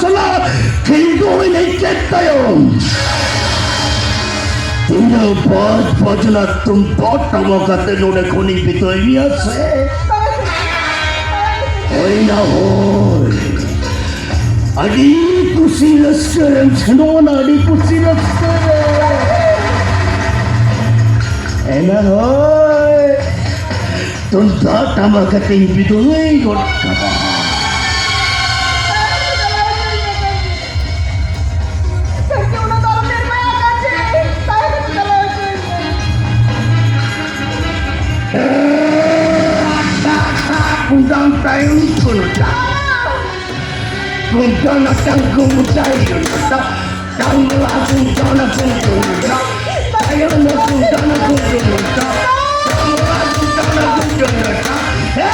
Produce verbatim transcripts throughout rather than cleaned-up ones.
ᱥᱟᱞᱟᱜ ᱠᱷᱤᱞᱰᱩ ᱮᱱᱮᱡ ᱠᱮᱫ ᱛᱟᱭᱚᱢ, ᱛᱤᱱᱟᱹᱜ ᱵᱟᱡ ᱵᱟᱡᱱᱟ ᱛᱩᱢᱫᱟᱜ ᱴᱟᱢᱟᱠ ᱟᱛᱮ ᱱᱚᱰᱮ ᱠᱷᱚᱱᱤᱧ ᱵᱤᱫᱟᱹᱭ ᱢᱮᱭᱟ ᱥᱮ᱾ ᱦᱳᱭ ᱱᱟ ᱦᱳᱭ, ᱟᱹᱰᱤ ᱠᱩᱥᱤ ᱨᱟᱹᱥᱠᱟᱹ ᱨᱮᱢ ᱥᱮᱱᱚᱜᱼᱟ, ᱟᱹᱰᱤ ᱠᱩᱥᱤ ᱨᱟᱹᱥᱠᱟᱹ ᱨᱮ᱾ ᱮᱱᱟ ᱦᱳᱭ, ᱛᱩᱢᱫᱟᱜ ᱴᱟᱢᱟᱠ ᱟᱛᱮᱧ ᱵᱤᱫᱟᱹᱭ ᱜᱚᱫ ᱠᱟᱢᱟ᱾ ᱠᱩᱸᱫᱟᱱ ᱛᱟᱭᱚᱢ ᱠᱩᱱᱴᱟ᱾ ᱠᱩᱸᱫᱟᱱ ᱟᱛᱟᱝ ᱠᱩᱸᱫᱟᱭ ᱠᱩᱱᱴᱟ᱾ ᱛᱟᱝ ᱞᱟ ᱠᱩᱸᱫᱟᱱ ᱠᱩᱸᱫᱟᱱ᱾ ᱛᱟᱭᱚᱢ ᱠᱩᱸᱫᱟᱱ ᱠᱩᱸᱫᱟᱱ᱾ ᱛᱟᱝ ᱞᱟ ᱠᱩᱸᱫᱟᱱ ᱠᱩᱸᱫᱟᱱ᱾ ᱦᱮ!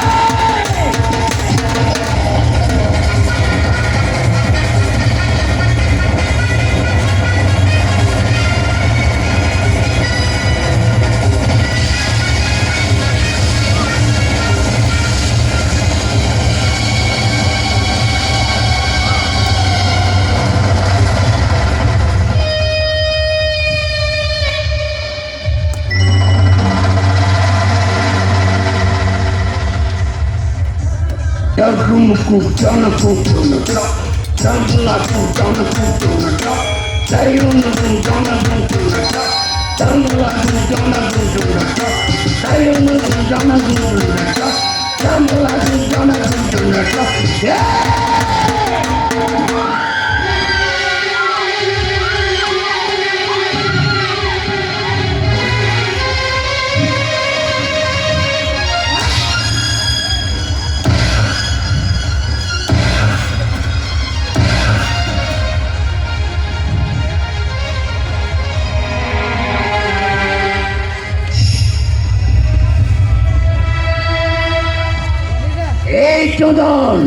ᱮᱭ ᱪᱚᱸᱫᱚᱱ,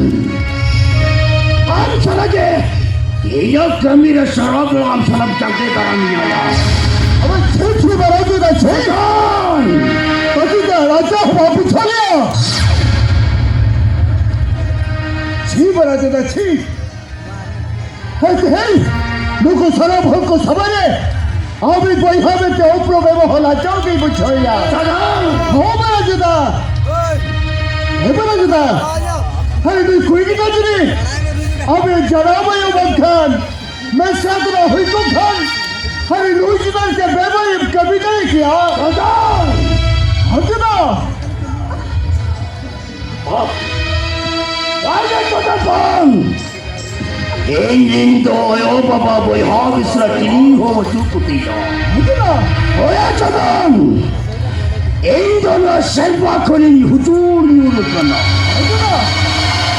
ᱟᱢ ᱥᱟᱞᱟ ᱡᱮ ᱤᱧᱟᱹᱜ ᱠᱟᱹᱢᱤ ᱨᱮ ᱥᱟᱨᱟ ᱵᱮᱲᱟ ᱟᱢ ᱥᱟᱞᱟᱜ ᱡᱟᱸᱜᱮ ᱫᱟᱨᱟᱢ ᱤᱧ ᱟᱭᱟ᱾ ᱟᱵᱮ ᱪᱷᱤ ᱪᱷᱤ ᱵᱟᱨᱟ ᱡᱩᱫᱟ ᱪᱷᱤ᱾ ᱪᱚᱸᱫᱚᱱ! ᱛᱟᱠᱤ ᱠᱟ ᱨᱟᱡᱟ ᱦᱚᱸ ᱵᱟᱯᱩ ᱪᱷᱟᱞᱤᱭᱟ᱾ ᱪᱷᱤ ᱵᱟᱨᱟ ᱡᱩᱫᱟ ᱪᱷᱤ᱾ ᱦᱮᱸ, ᱛᱮᱦᱮᱧ ᱱᱩᱠᱩ ᱥᱟᱱᱟᱢ ᱦᱚᱲ ᱠᱚ ᱥᱟᱢᱟᱝ ᱨᱮ ᱟᱵᱤᱱ ᱵᱚᱭᱦᱟ ᱢᱮᱱᱛᱮ ᱩᱯᱨᱩᱢ ᱮᱢ ᱦᱚᱸ ᱞᱟᱡᱟᱣ ᱜᱮ ᱵᱩᱡᱷᱟᱹᱣᱮᱭᱟ᱾ ᱫᱟᱫᱟ! ᱦᱚᱸ, ᱢᱟᱨᱟᱝ ᱫᱟᱫᱟ! ᱦᱮᱸ, ᱢᱟᱨᱟᱝ ᱫᱟᱫᱟ! ᱦᱟᱭ, ᱱᱩᱭ ᱠᱩᱲᱤ ᱜᱤᱫᱽᱨᱟᱹ ᱡᱩᱫᱤ ᱟᱵᱮᱱ ᱡᱟᱱᱟᱢ ᱟᱭᱳ ᱵᱟᱝᱠᱷᱟᱱ ᱢᱮᱥᱟ ᱫᱚ ᱦᱩᱭ ᱠᱚᱜ ᱠᱷᱟᱱ, ᱦᱟᱭ, ᱱᱩᱭ ᱪᱮᱛᱟᱱ ᱨᱮ ᱵᱮᱵᱟᱹᱲᱤᱡ ᱮᱢ ᱠᱟᱹᱢᱤ ᱫᱟᱲᱮ ᱠᱮᱭᱟ᱾ ᱫᱟᱫᱟ! ᱦᱮᱸ, ᱫᱟᱫᱟ! ᱵᱟᱝ! ᱤᱧ ᱨᱤᱱ ᱫᱚ ᱟᱭᱳ ᱵᱟᱵᱟ ᱵᱚᱭᱦᱟ ᱢᱤᱥᱨᱟ ᱪᱤᱞᱤ ᱦᱚᱸ ᱵᱟᱹᱪᱩᱜ ᱠᱚᱛᱤᱧᱟ᱾ ᱦᱳᱭᱟ ᱪᱚᱫᱚᱱ! ᱤᱧ ᱫᱚ ᱱᱚᱣᱟ ᱥᱮᱨᱢᱟ ᱠᱷᱚᱱᱤᱧ ᱦᱩᱪᱩᱲ ᱧᱩᱨ ᱟᱠᱟᱱᱟ᱾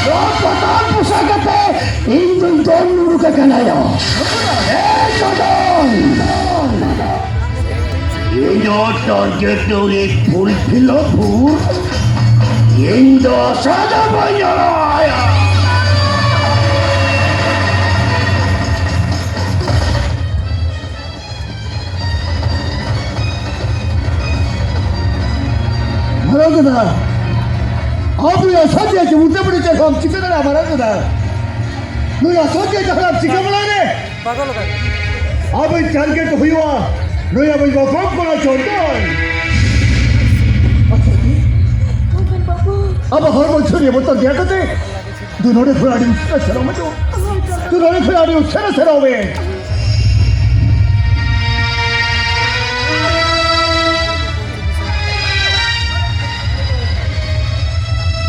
ᱱᱚᱣᱟ ᱯᱟᱛᱟᱞ ᱯᱚᱥᱟ ᱠᱟᱛᱮ ᱤᱧ ᱫᱚᱧ ᱫᱚᱱ ᱩᱰᱩᱠ ᱟᱠᱟᱱᱟ ᱭᱟ᱾ ᱮ ᱪᱚᱫᱚᱱ! ᱤᱧ ᱫᱚ target ᱫᱚ ᱩᱱᱤ fulfill ᱵᱷᱩᱨ᱾ ᱤᱧ ᱫᱚ ᱥᱟᱡᱟ ᱵᱟᱹᱧ ᱟᱲᱟᱜ ᱟᱭᱟ᱾ ᱢᱟᱨᱟᱝ ᱫᱟᱫᱟ, ᱟᱢ ᱱᱩᱭ ᱟᱥᱟᱱ ᱡᱮ ᱢᱩᱫᱽᱫᱮ ᱵᱟᱹᱲᱤᱡ ᱪᱮᱫ ᱦᱚᱸ ᱪᱤᱠᱟᱹ ᱫᱟᱲᱮᱭᱟᱜᱼᱟ, ᱢᱟᱨᱟᱝ ᱫᱟᱫᱟ᱾ ᱱᱩᱭ ᱟᱥᱟᱱ ᱡᱮ ᱡᱟᱦᱟᱱᱟᱜ ᱪᱤᱠᱟᱹ ᱵᱟᱲᱟᱭ ᱨᱮ᱾ ᱯᱟᱜᱚᱞ ᱟᱠᱟᱱ᱾ ᱟᱵᱚᱭᱤᱡ target ᱫᱚ ᱦᱩᱭᱩᱜᱼᱟ ᱱᱩᱭ ᱟᱵᱚᱭᱤᱡ ᱵᱟᱯᱞᱟ ᱠᱚᱲᱟ ᱪᱚᱱᱫᱚᱱ᱾ ᱟᱪᱪᱷᱟ, ᱟᱵᱚ ᱦᱚᱲᱢᱚ ᱪᱷᱩᱨᱤ ᱵᱚᱛᱚᱨ ᱜᱮᱭᱟ ᱠᱟᱛᱮ ᱫᱩ ᱱᱚᱰᱮ ᱠᱷᱚᱱ ᱟᱹᱰᱤ ᱩᱥᱟᱹᱨᱟ ᱥᱮᱱᱚᱜ ᱢᱮ ᱛᱚ᱾ ᱫᱩ ᱱᱚᱰᱮ ᱠᱷᱚᱱ ᱟᱹᱰᱤ ᱩᱥᱟᱹᱨᱟ ᱥᱮᱱᱚᱜ ᱢᱮ᱾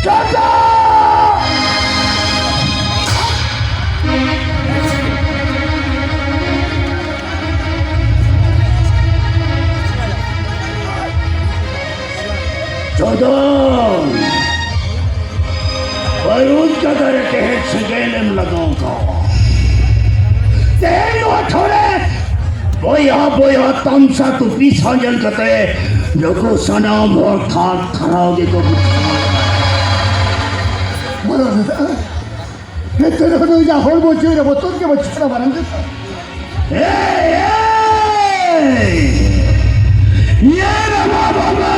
ᱴᱟᱴᱟ! ᱪᱚᱫᱚᱱ! ᱵᱟᱹᱨᱩᱫ ᱜᱟᱫᱟ ᱨᱮ ᱛᱮᱦᱮᱧ ᱥᱮᱸᱜᱮᱞ ᱮᱢ ᱞᱟᱜᱟᱣ ᱠᱟᱣᱟ᱾ ᱛᱮᱦᱮᱧ ᱱᱚᱣᱟ ᱴᱷᱟᱶ ᱨᱮ ᱵᱚᱭᱦᱟ ᱵᱚᱭᱦᱟ ᱛᱟᱢᱥᱟ ᱛᱩᱯᱤ ᱥᱟᱡᱚᱞ ᱠᱟᱛᱮ ᱱᱩᱠᱩ ᱥᱟᱱᱟᱢ ᱦᱚᱲ ᱛᱷᱟᱨ ᱛᱷᱟᱨᱟᱣ ᱜᱮᱠᱚ ᱵᱩᱡᱷᱟᱹᱣᱟ᱾ ᱢᱟᱨᱟᱝ ᱫᱟᱫᱟ, ᱱᱤᱛᱚᱜ ᱫᱚ ᱱᱩᱭᱟᱜ ᱦᱚᱲᱢᱚ ᱡᱤᱣᱤ ᱨᱮ ᱵᱚᱛᱚᱨ ᱜᱮ ᱵᱟᱹᱪᱩᱜ ᱠᱟᱱᱟ, ᱢᱟᱨᱟᱝ ᱫᱟᱫᱟ᱾ ᱮᱭ, ᱮᱭ! ᱤᱭᱟᱹ ᱨᱟᱢᱟ ᱵᱟᱵᱟ!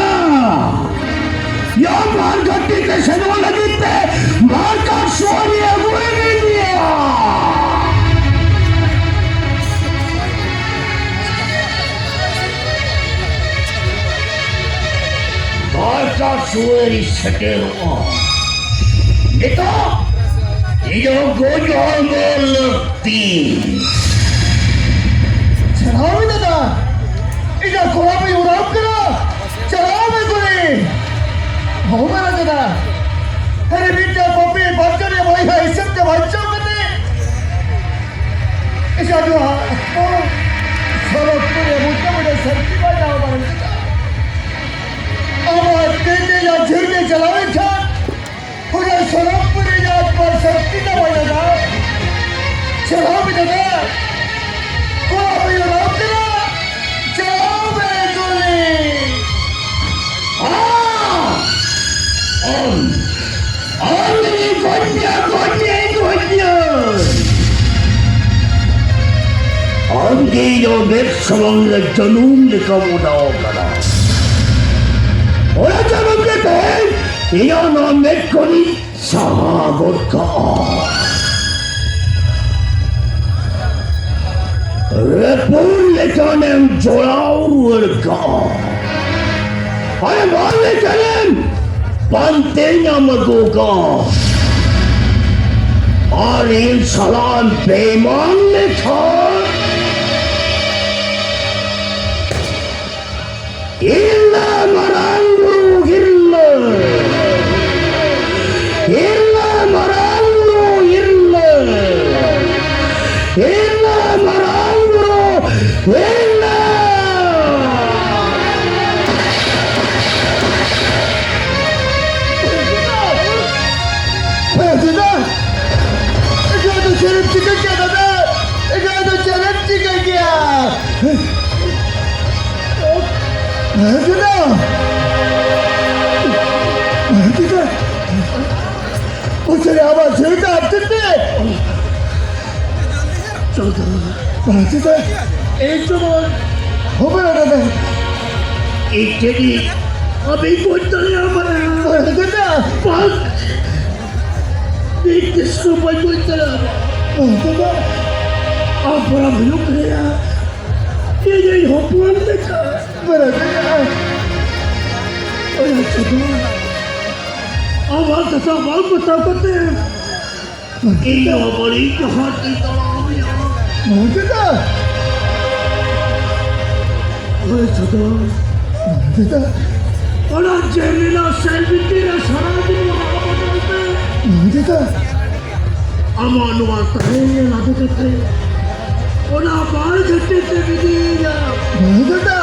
ᱭᱟ ᱢᱟᱨᱜᱷᱟᱴᱤ ᱛᱮ ᱥᱮᱱᱚᱜ ᱞᱟᱹᱜᱤᱫ ᱛᱮ ᱢᱟᱨᱠᱟᱴ ᱥᱩᱣᱟᱨᱤ ᱟᱹᱜᱩᱭ ᱢᱮ ᱜᱮᱭᱟ᱾ ᱥᱩᱣᱟᱹᱨᱤ ᱥᱮᱴᱮᱨᱚᱜᱼᱟ᱾ ᱱᱤᱛᱚᱜ ᱤᱧ ᱫᱚ ᱜᱚᱡ ᱦᱚᱲᱢᱚ ᱞᱟᱹᱠᱛᱤ᱾ ᱪᱟᱞᱟᱣ ᱢᱮ ᱫᱟᱫᱟ, ᱤᱧᱟᱹᱜ ᱠᱚᱲᱟ ᱵᱟᱹᱧ ᱚᱲᱟᱜ ᱠᱟᱱᱟ᱾ ᱪᱟᱞᱟᱣ ᱢᱮ ᱜᱚᱲᱤ᱾ ᱦᱚᱸ ᱢᱮ ᱫᱟᱫᱟ, ᱟᱨᱮ ᱢᱤᱫᱴᱟᱝ ᱯᱟᱯᱤ ᱵᱟᱧᱪᱟᱣ ᱨᱮ ᱵᱚᱭᱦᱟ ᱦᱤᱥᱟᱹᱵ ᱛᱮ ᱵᱟᱧᱪᱟᱣ ᱠᱟᱛᱮ ᱮᱴᱟᱜ ᱱᱚᱣᱟ ᱥᱚᱨᱚᱜᱽᱯᱩᱨ ᱨᱮ ᱢᱚᱴᱟᱢᱩᱴᱤ ᱥᱟᱱᱛᱤ ᱵᱟᱭ ᱧᱟᱢ ᱫᱟᱲᱮ ᱠᱟᱫᱟ᱾ ᱟᱢᱟᱜ ᱛᱤ ᱛᱮ ᱡᱟᱦᱟᱸ ᱡᱷᱟᱹᱞ ᱜᱮ ᱪᱟᱞᱟᱣ ᱮᱱ ᱠᱷᱟᱱ, ᱚᱱᱟ ᱥᱚᱨᱚᱜᱽᱯᱩᱨ ᱨᱮ ᱡᱟᱦᱟᱸ ᱟᱛᱢᱟ ᱥᱟᱱᱛᱤ ᱧᱟᱢ ᱫᱟᱲᱮ ᱠᱟᱫᱟ᱾ ᱪᱟᱞᱟᱣ ᱢᱮ ᱫᱟᱫᱟ, ᱠᱚᱲᱟ ᱦᱩᱭᱩᱜ ᱨᱟᱣ ᱠᱟᱱᱟ᱾ ᱪᱟᱞᱟᱣ ᱢᱮ ᱜᱚᱞᱤ᱾ ᱟᱢ, ᱟᱢ ᱜᱮ ᱜᱚᱡ ᱢᱮᱭᱟ, ᱜᱚᱡ ᱢᱮᱭᱟ, ᱜᱚᱡ ᱢᱮᱭᱟ᱾ ᱟᱢ ᱜᱮ ᱤᱧᱟᱹᱜ ᱢᱮᱫ ᱥᱟᱢᱟᱝ ᱨᱮ ᱡᱟᱹᱱᱩᱢ ᱞᱮᱠᱟᱢ ᱚᱰᱟᱣ ᱠᱟᱱᱟ᱾ ᱚᱱᱟ ᱡᱟᱹᱱᱩᱢ ᱜᱮ ᱛᱮᱦᱮᱧ ᱤᱧᱟᱹᱜ ᱱᱚᱣᱟ ᱢᱮᱫ ᱠᱷᱚᱱᱤᱧ ᱥᱟᱦᱟ ᱜᱚᱫ ᱠᱟᱜᱼᱟ᱾ ᱨᱟᱹᱯᱩᱫ ᱞᱮᱠᱟᱱᱮᱢ ᱡᱚᱲᱟᱣ ᱨᱩᱣᱟᱹᱲ ᱠᱟᱜᱼᱟ᱾ ᱟᱨ ᱵᱟᱝ ᱞᱮᱠᱟᱱᱮᱢ ᱯᱟᱱᱛᱮ ᱧᱟᱢ ᱟᱹᱜᱩ ᱠᱟᱜᱼᱟ᱾ ᱟᱨ ᱤᱧ ᱥᱟᱞᱟᱜ ᱵᱮᱢᱟᱱ ᱞᱮᱠᱷᱟᱱ ᱦᱤᱨᱞᱟᱹ ᱢᱟᱨᱟᱝ ᱵᱩᱨᱩ ᱦᱤᱨᱞᱟᱹ᱾ ᱦᱤᱨᱞᱟᱹ ᱢᱟᱨᱟᱝ ᱵᱩᱨᱩ ᱦᱤᱨᱞᱟᱹ᱾ ᱦᱤᱨᱞᱟᱹ ᱢᱟᱨᱟᱝ ᱵᱩᱨᱩ ᱦᱤᱨᱞᱟᱹ᱾ ᱦᱮᱸ, ᱪᱮᱫᱟᱜ? ᱮᱠᱞᱟ ᱫᱚ ᱪᱮᱫ ᱮᱢ ᱪᱤᱠᱟᱹ ᱠᱮᱭᱟ, ᱫᱟᱫᱟ? ᱮᱠᱞᱟ ᱫᱚ ᱪᱮᱫ ᱮᱢ ᱪᱤᱠᱟᱹ ᱠᱮᱭᱟ? ᱦᱮᱸ, ᱪᱮᱫᱟᱜ? ᱦᱮᱸ, ᱪᱮᱫᱟᱜ? ᱩᱪᱟᱹᱲ ᱟᱵᱟᱨ ᱡᱤᱣᱤ ᱫᱚ ᱟᱯᱛᱤᱛ ᱛᱮ᱾ ᱪᱚᱞ ᱫᱚ᱾ ᱵᱟᱝ ᱪᱮᱫᱟᱜ? ᱮᱭ ᱡᱮᱢᱚᱱ᱾ ᱦᱚᱵᱮ ᱫᱟᱫᱟ᱾ ᱤᱧ ᱡᱩᱫᱤ ᱟᱢᱤᱧ ᱜᱚᱡ ᱫᱟᱲᱮᱭᱟᱢᱟ᱾ ᱵᱟᱝ ᱪᱮᱫᱟᱜ? ᱵᱟᱝ᱾ ᱤᱧ ᱛᱤᱥ ᱦᱚᱸ ᱵᱟᱹᱧ ᱜᱚᱡ ᱫᱟᱲᱮᱭᱟᱢᱟ᱾ ᱵᱟᱝ ᱪᱮᱫᱟᱜ? ᱟᱢ ᱯᱚᱨᱟ ᱦᱩᱭᱩᱜ ᱠᱟᱱᱟ᱾ ᱤᱧ ᱦᱚᱯᱚᱱ ᱞᱮᱠᱟ᱾ ᱵᱟᱝ ᱪᱮᱫᱟᱜ? ᱚᱱᱟ ᱟᱢᱟᱜ ᱠᱟᱛᱷᱟ ᱵᱟᱝ ᱯᱟᱛᱟᱣ ᱠᱟᱛᱮ ᱤᱧ ᱱᱚᱣᱟ ᱵᱟᱹᱲᱤᱡ ᱰᱟᱦᱟᱨ ᱛᱮᱧ ᱛᱟᱲᱟᱢ ᱮᱫᱟ᱾ ᱢᱟᱹᱡᱷᱤ ᱫᱟ! ᱦᱳᱭ ᱥᱟᱫᱚᱢ᱾ ᱢᱟᱹᱡᱷᱤ ᱫᱟ! ᱚᱱᱟ ᱡᱮᱞ ᱨᱮᱱᱟᱜ ᱥᱮᱞ ᱵᱷᱤᱛᱤᱨ ᱨᱮ ᱥᱟᱨᱟ ᱫᱤᱱ ᱨᱟᱜ ᱵᱚᱫᱚᱞ ᱛᱮ ᱢᱟᱹᱡᱷᱤ ᱫᱟ! ᱟᱢᱟᱜ ᱱᱚᱣᱟ ᱛᱟᱦᱮᱸ ᱧᱮᱞ ᱟᱹᱰᱤ ᱠᱟᱛᱮ ᱚᱱᱟ ᱵᱟᱭ ᱜᱷᱟᱹᱴᱤ ᱛᱮ ᱢᱤᱫᱤᱧᱟ᱾ ᱢᱟᱹᱡᱷᱤ ᱫᱟ!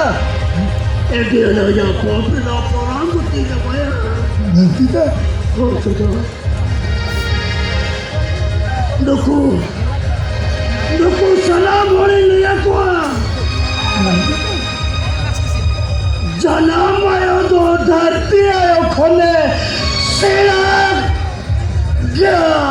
ᱮᱱᱛᱮ ᱚᱱᱟ ᱤᱧᱟᱹᱜ ᱯᱟᱯ ᱨᱮᱱᱟᱜ ᱯᱚᱨᱟᱱ ᱠᱚ ᱛᱤᱧ ᱡᱟᱵᱟᱭᱟ᱾ ᱢᱟᱹᱡᱷᱤ ᱫᱟ! ᱦᱳᱭ ᱥᱟᱫᱚᱢ᱾ ᱱᱩᱠᱩ, ᱱᱩᱠᱩ ᱥᱟᱱᱟᱢ ᱦᱚᱲᱤᱧ ᱞᱟᱹᱭ ᱟᱠᱚᱣᱟ, ᱡᱟᱱᱟᱢ ᱟᱭᱳ ᱫᱚ ᱫᱷᱟᱹᱨᱛᱤ ᱟᱭᱳ ᱠᱷᱚᱱᱮ ᱥᱮᱬᱟ ᱜᱮᱭᱟ᱾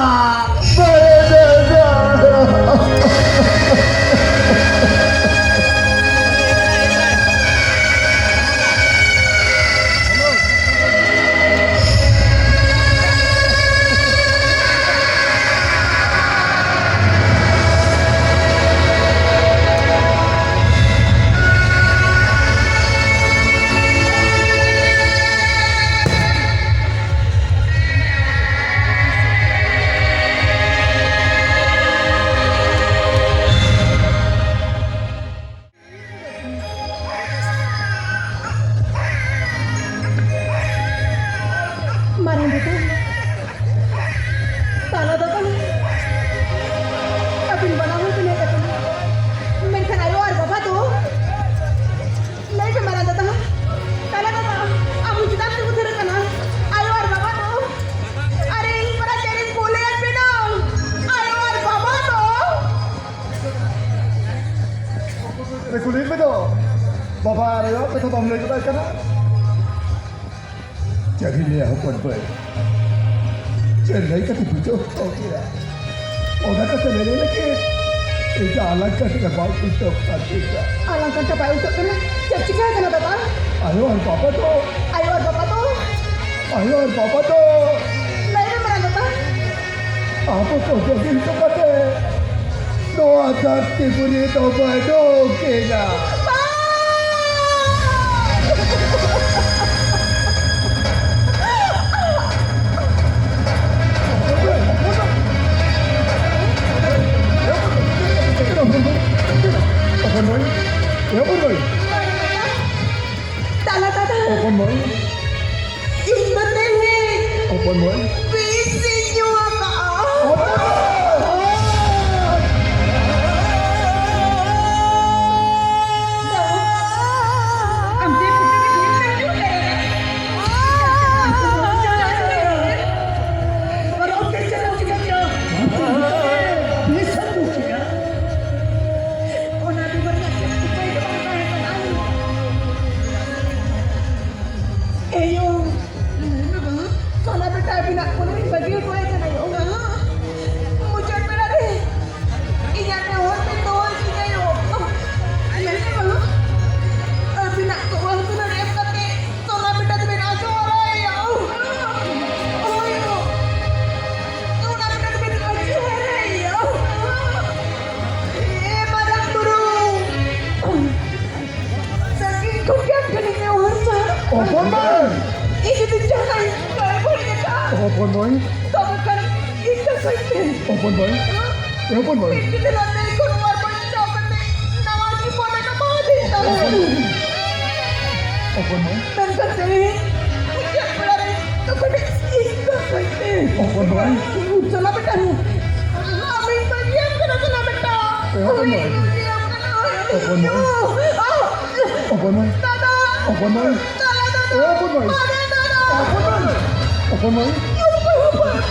ᱢᱟᱨᱟᱝ ᱫᱟᱫᱟ, ᱛᱟᱞᱟ ᱫᱟᱫᱟ, ᱟᱹᱵᱤᱱ ᱵᱟᱱᱟ ᱦᱚᱲ ᱵᱤᱱ ᱦᱮᱡ ᱟᱠᱟᱱᱟ, ᱢᱮᱱᱠᱷᱟᱱ ᱟᱭᱳ ᱟᱨ ᱵᱟᱵᱟ ᱫᱚ? ᱞᱟᱹᱭ ᱢᱮ ᱢᱟᱨᱟᱝ ᱫᱟᱫᱟ, ᱛᱟᱞᱟ ᱫᱟᱫᱟ, ᱟᱢ ᱪᱮᱫᱟᱜ ᱮᱢ ᱩᱫᱷᱟᱹᱨ ᱟᱠᱟᱱᱟ? ᱟᱭᱳ ᱟᱨ ᱵᱟᱵᱟ ᱫᱚ? ᱟᱨᱮ ᱤᱧ ᱯᱟᱨᱟ ᱪᱮᱫ ᱤᱧ ᱠᱩᱞᱤᱭᱮᱫ ᱵᱤᱱᱟ? ᱟᱭᱳ ᱟᱨ ᱵᱟᱵᱟ ᱫᱚ? ᱨᱮ ᱠᱩᱞᱤᱭᱮᱫ ᱢᱮ ᱫᱚ, ᱵᱟᱵᱟ ᱟᱨ ᱟᱭᱳ ᱠᱟᱛᱷᱟ ᱵᱟᱢ ᱞᱟᱹᱭ ᱜᱚᱫᱟᱭ ᱠᱟᱱᱟ? ᱪᱮᱫ ᱤᱧ ᱞᱟᱹᱭᱟ ᱦᱚᱯᱚᱱ ᱵᱟᱹᱭ, ᱪᱮᱫ ᱞᱟᱹᱭ ᱠᱟᱛᱮ ᱵᱩᱡᱷᱟᱹᱣ ᱦᱚᱪᱚ ᱠᱮᱭᱟ? ᱚᱱᱟ ᱠᱟᱛᱷᱟ ᱞᱟᱹᱭ ᱞᱟᱹᱜᱤᱫ ᱤᱧ ᱫᱚ ᱟᱞᱟᱝ ᱠᱟᱹᱴᱤᱡ ᱵᱟᱝ ᱵᱩᱡᱷᱟᱹᱣ ᱠᱟᱱ ᱛᱤᱧᱟ᱾ ᱟᱞᱟᱝ ᱠᱟᱛᱷᱟ ᱵᱟᱭ ᱩᱴᱷᱟᱹᱜ ᱠᱟᱱᱟ᱾ ᱪᱮᱫ ᱪᱤᱠᱟᱹ ᱟᱠᱟᱱᱟ ᱫᱟᱫᱟ? ᱟᱭᱳ ᱟᱨ ᱵᱟᱵᱟ ᱫᱚ, ᱟᱭᱳ ᱟᱨ ᱵᱟᱵᱟ ᱫᱚ? ᱟᱭᱳ ᱟᱨ ᱵᱟᱵᱟ ᱫᱚ? ᱞᱟᱹᱭ ᱢᱮ ᱢᱟᱨᱟᱝ ᱫᱟᱫᱟ᱾ ᱟᱵᱚ ᱠᱚ ᱵᱟᱹᱜᱤ ᱦᱚᱴᱚ ᱠᱟᱛᱮ ᱱᱚᱣᱟ ᱫᱷᱟᱹᱨᱛᱤ ᱯᱩᱨᱤ ᱫᱚ ᱵᱟᱹᱱᱩᱜ ᱠᱤᱱᱟ᱾ ᱮ ᱦᱚᱯᱚᱱ ᱢᱟᱹᱭ᱾ ᱫᱟᱫᱟ, ᱫᱟᱫᱟ᱾ ᱦᱚᱯᱚᱱ ᱢᱟᱹᱭ᱾ ᱤᱧ ᱫᱚ ᱛᱮᱦᱮᱧ ᱦᱚᱯᱚᱱ ᱢᱟᱹᱭ᱾ ᱵᱤᱥ ᱤᱧ ᱧᱩ ᱟᱠᱟᱫᱼᱟ᱾ ᱦᱚᱯᱚᱱ ᱢᱟᱹᱭ᱾ ᱟᱢ ᱪᱮᱫ ᱯᱩᱛᱷᱤ ᱨᱮ ᱵᱤᱥ ᱮᱢ ᱧᱩ ᱠᱮᱫᱟ? ᱟᱨ ᱚᱱᱛᱮ ᱪᱟᱞᱟᱣ ᱠᱮᱫᱟ ᱪᱚ᱾ ᱵᱤᱥ ᱮᱢ ᱧᱩ ᱠᱮᱫᱟ? ᱚᱱᱟ ᱵᱮᱜᱚᱨ ᱤᱧᱟᱹᱜ ᱪᱮᱫ ᱩᱯᱟᱹᱭ ᱜᱮ ᱵᱟᱝ ᱛᱟᱦᱮᱸ ᱠᱟᱱᱟ᱾ ᱮᱭᱳ, ᱥᱳᱱᱟ ᱵᱮᱴᱟ, ᱟᱹᱵᱤᱱᱟᱜ ᱠᱚᱞᱮᱡᱽ ᱵᱟᱹᱜᱤ ᱦᱚᱴᱚ ᱟᱭ ᱠᱟᱱᱟ ᱭᱳ᱾ ᱢᱩᱪᱟᱹᱫ ᱵᱮᱲᱟ ᱨᱮ ᱤᱧᱟᱹᱜ ᱱᱮᱦᱚᱨ ᱵᱤᱱ ᱫᱚᱦᱚ ᱠᱤᱧᱟ ᱭᱳ᱾ ᱟᱹᱵᱤᱱᱟᱜ ᱛᱚᱣᱟ ᱫᱩᱞᱟᱹᱲ ᱮᱢ ᱠᱟᱛᱮ ᱥᱳᱱᱟ ᱵᱮᱴᱟ ᱫᱚᱵᱤᱱ ᱟᱡᱚ ᱦᱚᱨᱟᱭᱟ ᱭᱳ᱾ ᱦᱳᱭ ᱭᱳ, ᱥᱳᱱᱟ ᱵᱮᱴᱟ ᱫᱚᱵᱤᱱ ᱟᱡᱚ ᱦᱚᱨᱟᱭᱟ ᱭᱳ᱾ ᱮ ᱢᱟᱨᱟᱝ ᱵᱩᱨᱩ, ᱥᱟᱺᱜᱤᱧ ᱠᱷᱚᱱ ᱜᱮ ᱟᱢ ᱴᱷᱮᱱᱤᱧ ᱱᱮᱦᱚᱨ ᱡᱚᱦᱟᱨᱚᱜ ᱠᱟᱱᱟ᱾ ᱦᱚᱯᱚᱱ ᱢᱟᱹᱭ! ᱤᱧ ᱡᱩᱫᱤ ᱡᱟᱦᱟᱸᱭ ᱜᱟᱲᱵᱚᱲ ᱞᱮᱠᱟ, ᱦᱚᱯᱚᱱ ᱢᱟᱹᱭ! ᱛᱚᱵᱮ ᱠᱷᱟᱱ ᱤᱧ ᱫᱚ ᱠᱟᱹᱧ ᱯᱮ᱾ ᱦᱚᱯᱚᱱ ᱢᱟᱹᱭ! ᱦᱚᱯᱚᱱ ᱢᱟᱹᱭ! ᱤᱧ ᱡᱩᱫᱤ ᱱᱚᱣᱟ ᱱᱟᱹᱭ ᱠᱷᱚᱱ ᱚᱣᱟᱨ ᱵᱟᱧᱪᱟᱣ ᱠᱟᱛᱮ ᱱᱟᱣᱟ ᱡᱤᱵᱚᱱ ᱮᱢᱟᱣᱟᱫᱤᱧ ᱛᱟᱦᱮᱸ᱾ ᱦᱚᱯᱚᱱ ᱢᱟᱹᱭ! ᱢᱮᱱᱠᱷᱟᱱ ᱛᱮᱦᱮᱧ ᱢᱩᱪᱟᱹᱫ ᱵᱮᱲᱟ ᱨᱮ ᱛᱚᱠᱷᱚᱱ ᱤᱧ ᱫᱚ ᱠᱟᱹᱧ ᱯᱮ᱾ ᱦᱚᱯᱚᱱ ᱢᱟᱹᱭ! ᱪᱟᱞᱟᱜ ᱵᱮᱴᱟ᱾ ᱟᱢᱤᱧ ᱵᱟᱹᱜᱤᱭᱟᱢ ᱠᱟᱱᱟ, ᱪᱟᱞᱟᱜ ᱵᱮᱴᱟ᱾ ᱦᱚᱯᱚᱱ ᱢᱟᱹᱭ! ᱟᱢᱤᱧ ᱵᱟᱹᱜᱤᱭᱟᱢ ᱠᱟᱱᱟ᱾ ᱦᱚᱯᱚᱱ ᱢᱟᱹᱭ! ᱦᱚᱯᱚᱱ ᱢᱟᱹᱭ! ᱫᱟᱫᱟ! ᱦᱚᱯᱚᱱ ᱢᱟᱹᱭ! ᱫᱟᱫᱟ, ᱫᱟᱫᱟ! ᱮ ᱦᱚᱯᱚᱱ ᱢᱟᱹᱭ! ᱵᱟᱵᱟ, ᱫᱟᱫᱟ! ᱦᱚᱯᱚᱱ ᱢᱟᱹᱭ! ᱦᱚᱯᱚᱱ ᱢᱟᱹᱭ!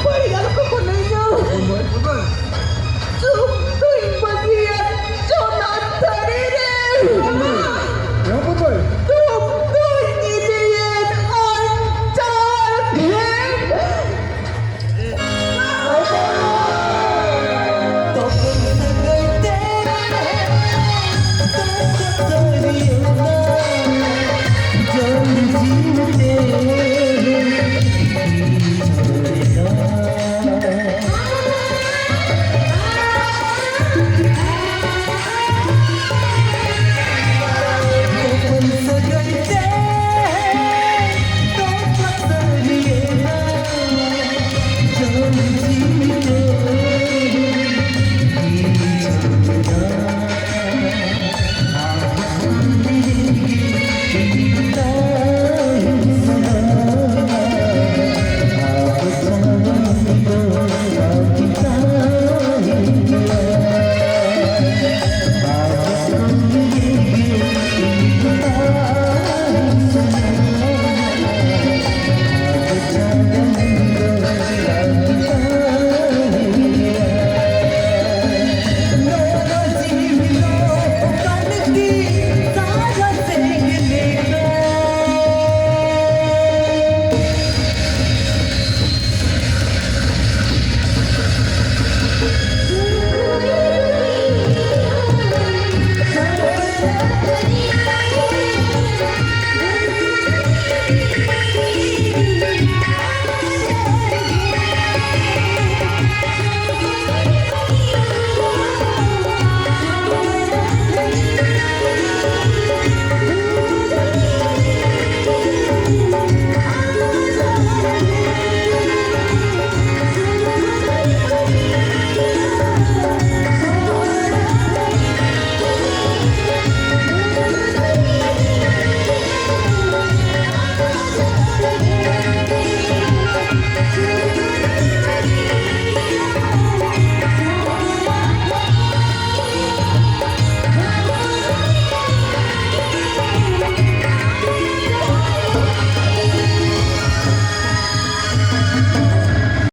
ᱵᱟᱹᱲᱤᱡ ᱟᱞᱚ ᱠᱚ ᱢᱚᱱᱮᱭᱟ᱾ ᱦᱚᱯᱚᱱ ᱢᱟᱹᱭ! ᱦᱚᱯᱚᱱ ᱢᱟᱹᱭ! ᱫᱩᱠ ᱫᱩᱧ ᱵᱟᱹᱜᱤᱭᱟ ᱥᱳᱱᱟ ᱛᱷᱟᱹᱨᱤ ᱨᱮ᱾ ᱦᱚᱯᱚᱱ ᱢᱟᱹᱭ! ᱦᱚᱯᱚᱱ ᱢᱟᱹᱭ! ᱫᱩᱠ ᱫᱩᱧ ᱤᱫᱤᱭᱟ ᱟᱧᱪᱟᱨ ᱴᱷᱮᱱ᱾